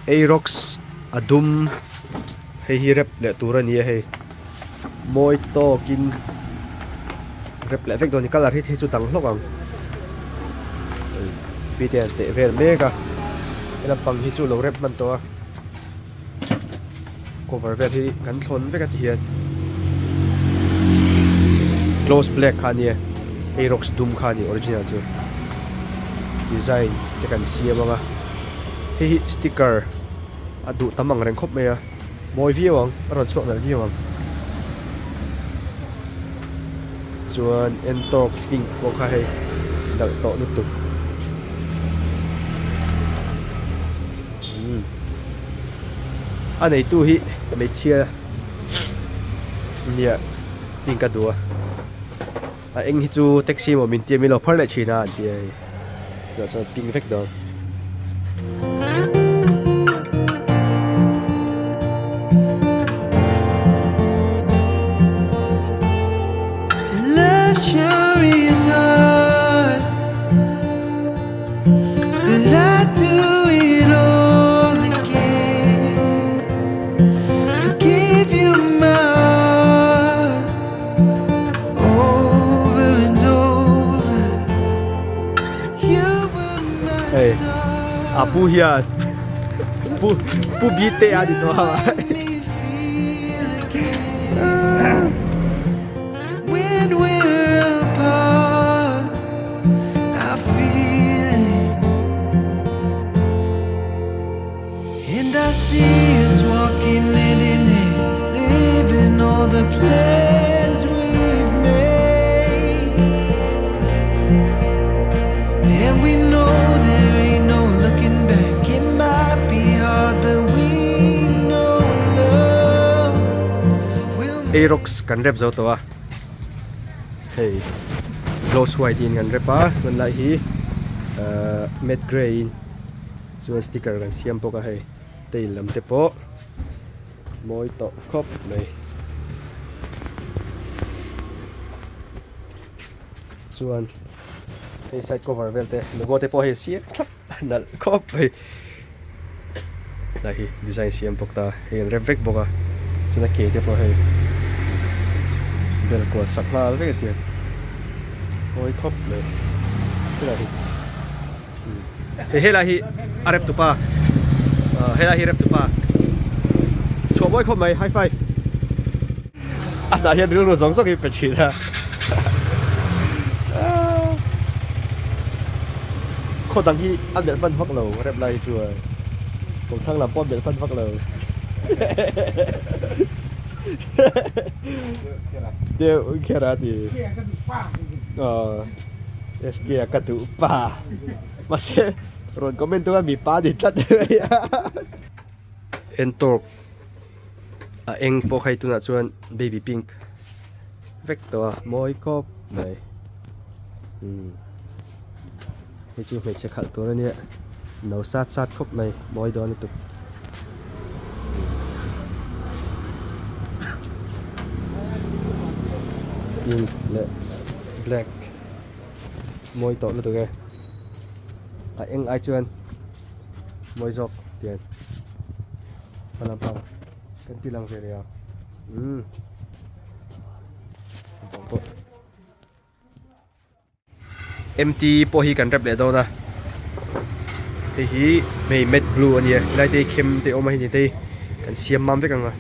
Aerox a dum hei hi rep leh tur a ni a hei mawi tawkin rep leh vek dawn a ni colour hi hei chu dang hlawk ang mite an teh vel mek a he lampang hi chu lo rep hman tawh a. Cover vel hi kan thlawn vek a ti hian close black kha ania Aerox dum kha a ni original chu design te kan siam ang a hei hi sticker a duh tam ang reng khawp mai a mawi viau ang a rawn chhuak nalh viau ang chuan entawk pink pawh kha hei nalh tawh lutuk. A neitu hi hmeichhia nia pink a duh a a eng hi chu taxi emaw min tia min lo phar leh thin a an ti a hei tunah chuan pink vek dawn. Hei a pu hian pu pu bite a ni tawh a. Aerox kan rep zo tawh a. Hei gloss white in kan rep a chuan lai hi ahh matte grey in chuan sticker kan siam bawk a hei tail lam te pawh mawi tawh khawp mai chuan hei side cover vel te logo te pawh hei siam thlap nalh khawp mai lai hi design siam bawk ta hei an rep vek bawk a chuan a ke te pawh hei bel kual sak nghal vek a tiang mawi khawp mai helai hi hei helai hi a rep tupa ah helai hi rep tupa chhuah mawi khawp mai high five a hnah hian rilru zawng zawng hi pe thin a khaw dang hi a melh hman vak lo rep lai hi chuan kawngthlang lam pawh a melh hman vak lo deuh kher a ti aw FK a ka duh pa mahse rawn comment tura mipa ni tlat mai a Ntorq. A eng pawh kha hei tunah chuan baby pink vek tawh a mawi khawp mai umm hei chu hmeichhe khalh tur ania no sat sat khawp mai mawi dawn lutuk pink leh black mawi tawh lutuk e a eng ai chuan mawi zawk tian. Hma lampang kan ti lang ve leh a umm lampang pawh MT pawh hi kan rep leh dawn a hei hi hei matte blue a nia helai te hi khem te a awm a hei ni te hi kan siam mam vek ang a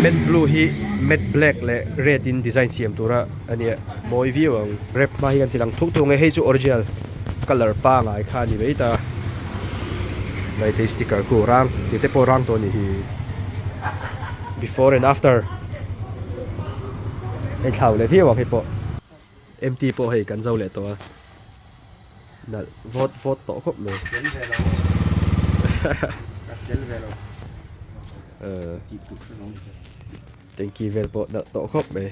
matte blue hi matte black leh red in design siam tura a nia mawi viau ang rep hma hi kan ti lang thuk thuk ang e hei chu original. Colour pangai kha a ni mai ta. Maitei sticker khu rang tih te pawh rang tawh a nih hi. Before and after hei thlau leh viau ang hei pawh. MT pawh hei kan zo leh tawh a. Nalh vawt vawt tawh khawp mai. Tel ve lo. Ka tel ve lo. Tih tur hre lo ni. Tanky vel pawh nalh tawh khawp mai.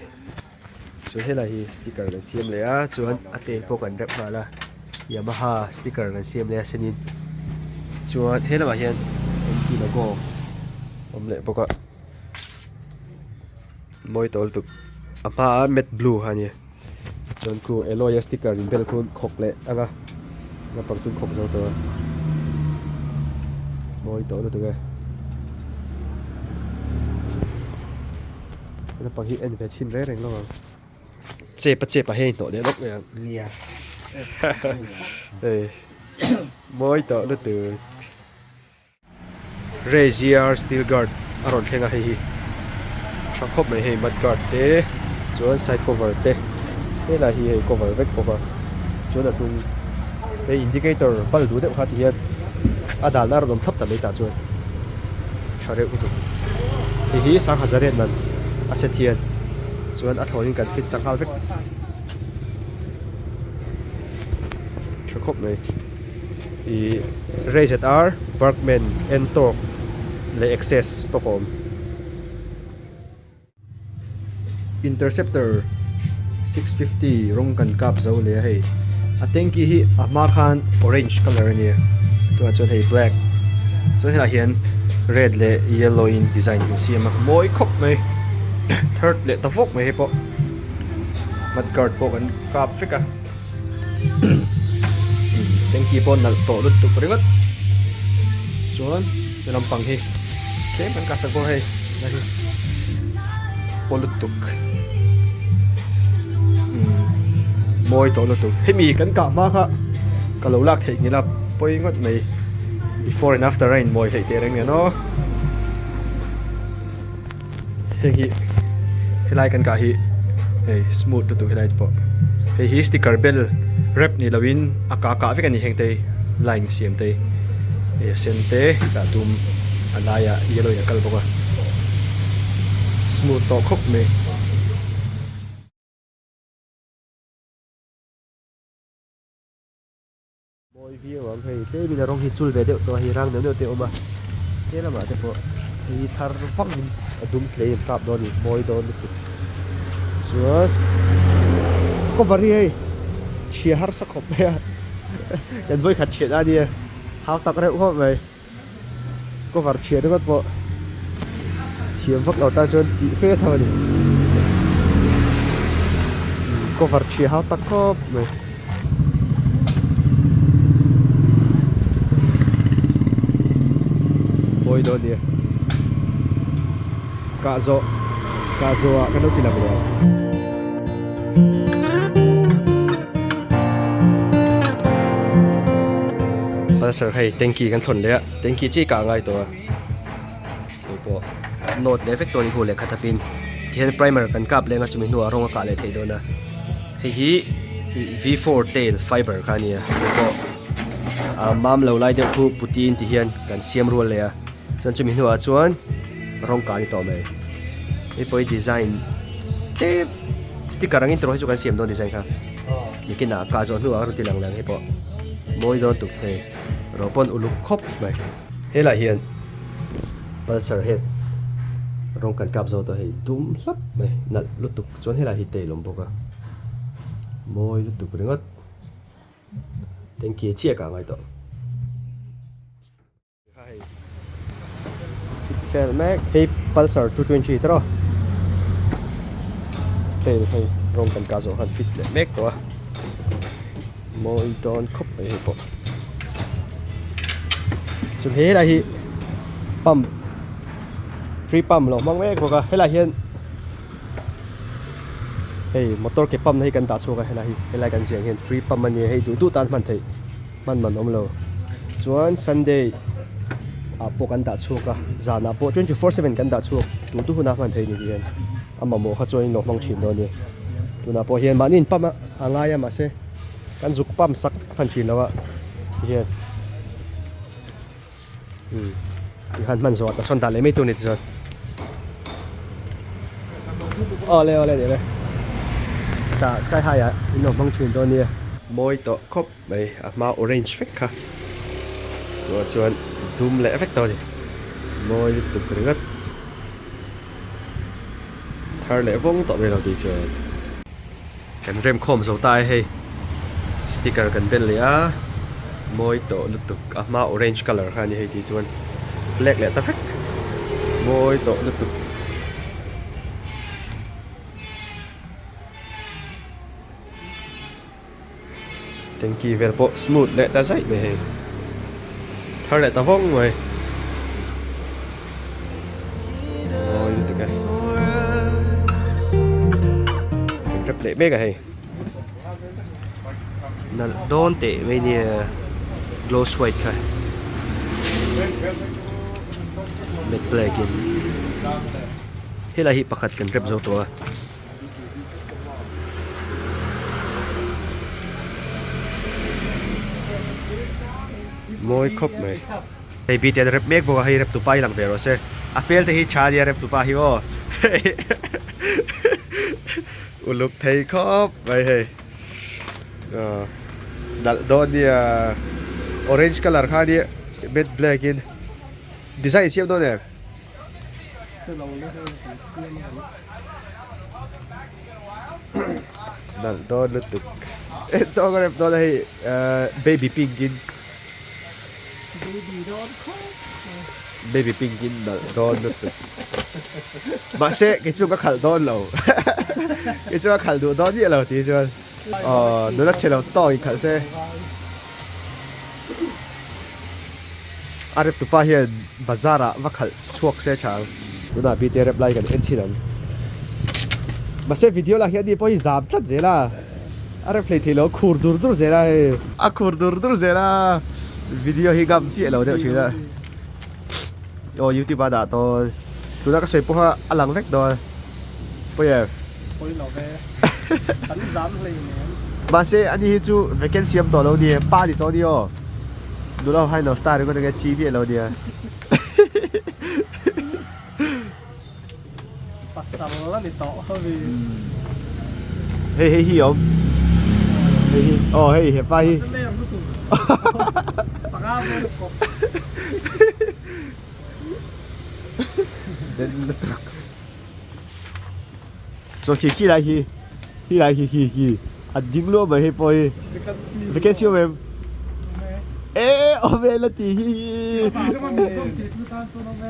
Chu helai hi sticker kan siam leh a chuan a tail pawh kan rep nghal a Yamaha sticker kan siam leh a senin chuan he lamah hian M T logo awm leh bawk a mawi tawh lutuk a hmaah matte blue kha a nia chuan khu alloy a sticker in bel khu khawk leh ang a. Naupang chu an khawp zo tawh a, mawi tawh lutuk e. Naupang hi en ve chhin reng reng lo ang. Chep a chep a hei hnawh leh lawk mai ang. Nia. Hei mawi tawh lutuk. Razier steel guard a rawn thleng a hei hi tha khawp mai hei mud guard te chuan side cover te helai hi hei cover vek bawk a chuan a hnung hei indicator bal duh deuh kha ti hian a dalna a rawn awm thlap ta mai tah chuan tha reuh lutuk hei hi sangha zariat man a set hian chuan a thlawnin kan fit sanghal vek tha khawp mai. Ih Ray-ZR, Burgman, Ntorq leh Access stock a awm. Interceptor 650 rawng kan kap zo leh a hei. A tanky hi a hma khan orange colour a nia tunah chuan hei black chuan helaiah hian red leh yellow in design an siam a mawi khawp mai third leh ta vawk mai hei pawh mud guard pawh kan kap vek a. Tanky pawh nalh tawh lutuk ringawt chuan he lampang hi tlem kan kah sak bawk a hei lai hi paw lutuk umm mawi tawh lutuk hemi kan kah hma kha ka lo lak theih ngil a pawi ngawt mai before and after a inmawi hleih teh reng nen aw heng hi helai kan kah hi hei smooth lutuk helai te pawh hei hi sticker bel rep ni lo in a kah kah vek a ni heng te hi line siam te hi hei a sen te tah dum a laiah yellow in a kal bawk a smooth tawh khawp mai. Mawi viau ang hei tlemin a rawng hi chul ve deuh tawh a hei rang neuh neuh te a awm a he lamah te pawh hei thar vak in a dum tlei an kap dawn a ni mawi dawn lutuk chuan cover hi hei chhia harsa khawp mai a kan vawikhat chhiat a nia hau tak reuh khawp mai cover chhiat ringawt pawh thiam vak lo tan chuan tih fe tho a ni cover chhia hau tak khawp mai. Mawi dawn nia kah zawh kah zawh ah kan lo ti lang leh ang. Pulsar hei tanky kan thlawn leh a tanky chi kah a ngai tawh a hei pawh note leh vek tawh a ni hu lehkha thapin tihian primer kan kap leng a chumi hnuah rawng a kah leh theih dawn a hei hi V4 tail fiber kha a ni a hei pawh a mam lo lai deuh khu putin ti hian kan siam rual leh a chuan chumi hnuah chuan rawng kah a ni tawh mai hei pawh hi design te sticker angin tawh hi chu kan siam dawn design kha. Nikinah kah zawh hnuah ka rawn ti lang leh ang hei pawh mawi dawn tuk thei rawh pawn uluk khawp mai. Helaiah hian Pulsar head rawng kan kap zo tawh hei dum hlap mai nalh lutuk chuan helai hi tail awm bawk a mawi lutuk ringawt tanky chiah kah a ngai tawh. Fel mek hei Pulsar 220 tawh hei hei rawng kan kah zawh khan fit leh mek tawh a mawi dawn khawp mai hei pawh chuan he helai hi pump free pump lo hmang mek bawk a helai hian hei motor ke pump na hi kan dah chhuak a helai hi helai kan ziah hian free pump a ni a hei duh duh tan hman theih. Hman man awm lo. Chuan Sunday ah pawh kan dah chhuak a, zanah pawh 24/7 kan dah chhuak tu tu huna hman thei ni hian a mamawh kha chuan in lo hmang thin dawn a ni. Tunah pawh hian mahni in pump a a ngai a mahse kan zuk pump sak vek hman thin lo a tihian umm tikhan hman zawh ah sawn dah leh mai tur a ni tichuan. Awle awle ni le tah sky high ah in lo hmang thin dawn a nia. Mawi tawh khawp. Mai a hma orange vek kha tunah chuan dum leh vek tawh a ni mawi lutuk ringawt thar leh vawng tawh mai lo tih chuan kan rem khawm zo ta e hei sticker kan bel leh a mawi tawh lutuk a hma orange colour kha a ni hei tih chuan black leh ta vek mawi tawh lutuk. Tanky vel pawh smooth leh ta zaih mai hei. Thar leh ta vawng mai. Mawi lutuk e. Kan rep leh mek a hei. Nalh dawn teh mai nia gloss white kha. Matte black in. Helai hi pakhat kan rep zo tawh a. Mawi khawp mai. Hei bite an rep mek bawk a, hei rep tupa hi lang ve rawh se. A hmel te hi tha ania rep tupa hi aw. Uluk thei khawp mai hei. Nalh dawn nia orange colour kha ania matte black in design siam dawn em? Nalh dawn lutuk en tawk a rep dawn a hei baby pink in baby pink in nalh dawn lutuk mahse kei chu ka khalh dawn lo kei chu ka khalh duh dawn miah lo tih chuan aw nula chhe lo tawk in khalh se. A rep tupa hian bazar ah va khalh chhuak se tha ang. Tunah bite rep lai kan en chhin ang. Mahse video lah hian ni pawh hi zam tlat zel a. A rep hlei thei lo khur dur dur zel a hei. A khur dur dur zel a. Video hi ngam chiah lo deuh thin a. Aw youtube ah dah dawn. Tuna ka sawi pawha a lang vek dawn. Pawi em? Pawi lo ve. Kan zam hlei nen. Mahse ani hi chu vacancy awm tawh lo nia, pa ni tawh nia aw. Nula ho hain lo star ringawt enge chi miah lo nia. Pasal a ni tawh ho vi. Hei hei hi awm. Hei hi aw hei hepa hi. Panga vel kawp. Den lutuk. Chuan khi khi lai khi khi lai khi khi khi a ding luah mai hei pawh hi vacancy awm em e awm e la ti hi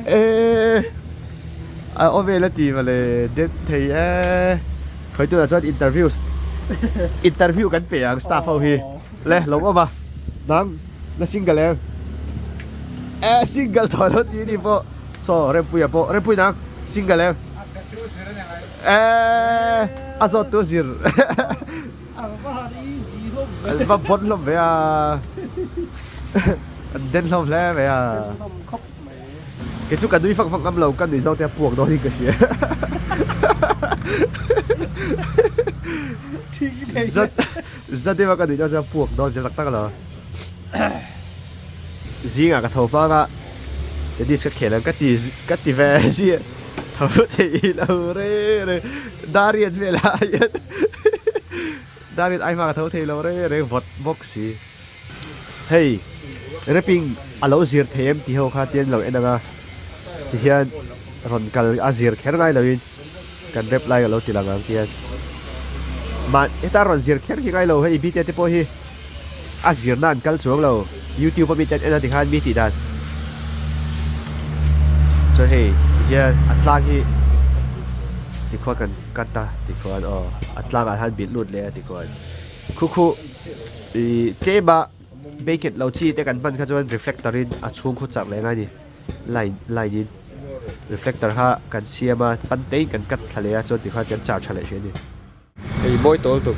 e a awm e la ti mawle den thei e khawi tunah chuan interview interview kan pe ang staff ho hi le lo awm a nang la single em e single tawh lo ti ni pawh saw Rempuia pawh Rempui nang single em. Eee a zawt tu zir an va bon hlawm ve a an den hlawm hle mai a kei chu ka nui fak fak ngam lo ka nui zawk te a puak dawn in ka hria zat zat deuh a ka nuih dawn chuan a puak dawn zel tak tak lo zingah ka tho hmang a tennis ka khel ang ka ti ka ti ve zia. Tho thei lo re re Darian velah hian Darian ai hma ka tho thei lo re re vawt bawk si. Hei rapping a lo zir thei em tih ho kha tian lo en ang a tihian rawn kal a zir kher ngai loin kan rap lai a lo ti lang ang tian mah heta rawn zir kher hi ngai lo hei bite te pawh hi a zirna an kal chuang lo youtube a mi te an en a tikhan mi tih dan chuan hei tihian a tlang hi tikhuan kan cut a tikhuan aw a tlangah hian bilh lut leh a tikhuan khu khu ih tlem a bacon lo chi te kan hman kha chuan reflector in a chhung khu chak leh ngai a ni line line in reflector kha kan siam a pan te in kan cut thla leh a chuan tikhuan kan char tha leh hrih a ni. Hei mawi tawl tuk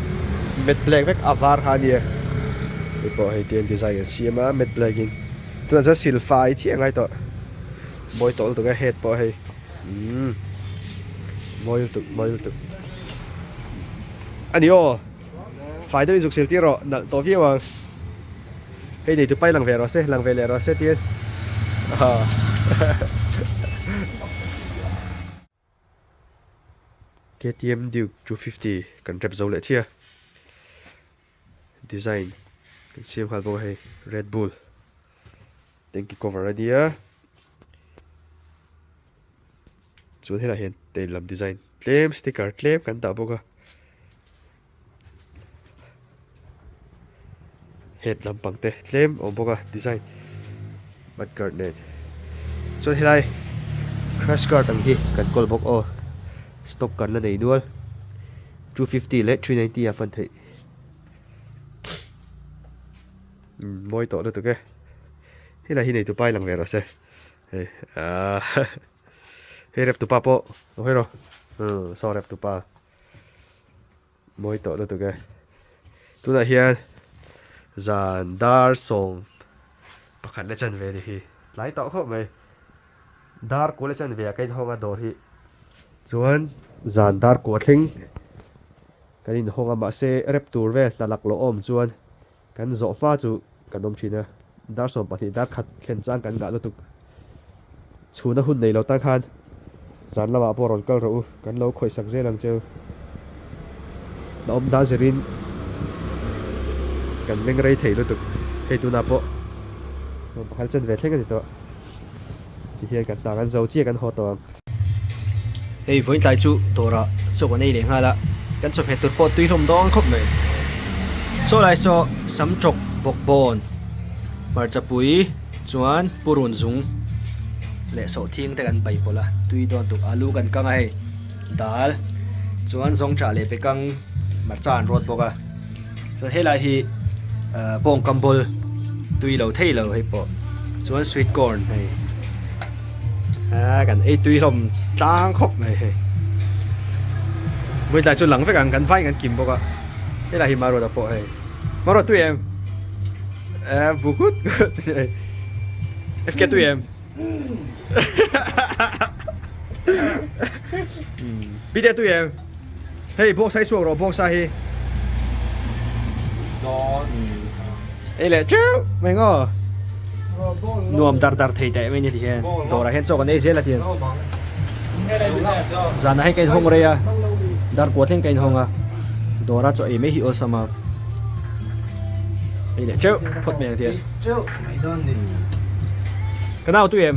matte black vek a var kha a nia hei pawh hei tian design an siam a matte black in tunah chuan silfai chiah a ngai tawh mawi tawl tuk a head pawh hei umm mawi lutuk mawi lutuk a ni aw fai deuhin zuk sil tir rawh nalh tawh viau ang hei nei tupai lang ve rawh se lang ve leh rawh se tian aw. KTM Duke 250 kan rep zo leh chiah a, design kan siam nghal bawk a hei Red Bull tanky cover a nia chuan helaiah hian tail lam design tlem sticker tlem kan dah bawk a head lampang te tlem a awm bawk a design mud guard nen chuan helai crash guard ang hi kan kawl bawk aw stock kan la nei nual 250 leh 390 a hman theih. Mawi tawh lutuk e. Helai hi neitu pa i lang ve rawh se. Hei aaa hei rep tupa pawh lo hawi rawh. Umm saw rep tupa. Mawi tawh lutuk e. Tunah hian zan dar sawm pakhat la chan ve ni hi. Tlai tawh khawp mai. Dar kua la chan ve ah ka inhawng a dawr hi. Chuan zan dar kua thleng kan inhawng a mahse rep tur vel hna lak lawh awm chuan kan zawh hma chu kan awm thin a. Dar 12 dar khat thlen chang kan ngah lutuk. Chhuna hun nei lo tan khan zan lamah pawh rawn kal rawh u, kan lo khawihsak zel ang cheu. Na awm dan zirin kan meng rei thei lutuk. Hei tunah pawh 11 chen ve thleng a ni tawh. Ti hian kan hna kan zo chiah kan haw tawh ang. Hei vawiin tlai chu dawrah chaw kan ei leh nghal a, kan chawhmeh tur pawh tui hlawm dawn khawp mai. Saw lai saw sam tawk bawk bawn hmarcha pui chuan purun zung leh sawhthing te kan pai pawlh a, tui dawn tuk alu kan kang a hei dal chuan zawngṭah leh bekang hmarcha an rawt bawk a. Chuan helai hi ahh bawng kam bawl tui lo thei lo hei pawh chuan sweet corn hei ahh kan ei tui hlawm tlang khawp mai hei vawitlai chu lang vek ang kan vai kan kim bawk a helai hi maruata pawh hei maruat tui em ahh bu gut gut hei fk tui em bite tui em. Hei bawngsa hi chhuak rawh bawngsa hi. Ei leh teuh mai ngaw. Nuam dar dar thei teh mai ni ti hian. Dawrah hian chaw kan ei zel a tiang. Zanah hian ka inhawng rei a. Dar kua thleng ka inhawng a. Dawra chaw ei mai hi awlsam a. Ei leh teuh phawt mai ang tiang. Ka nau tui em?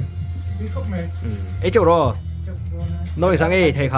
Ei teuh rawh. Nawi sang ei thei kha.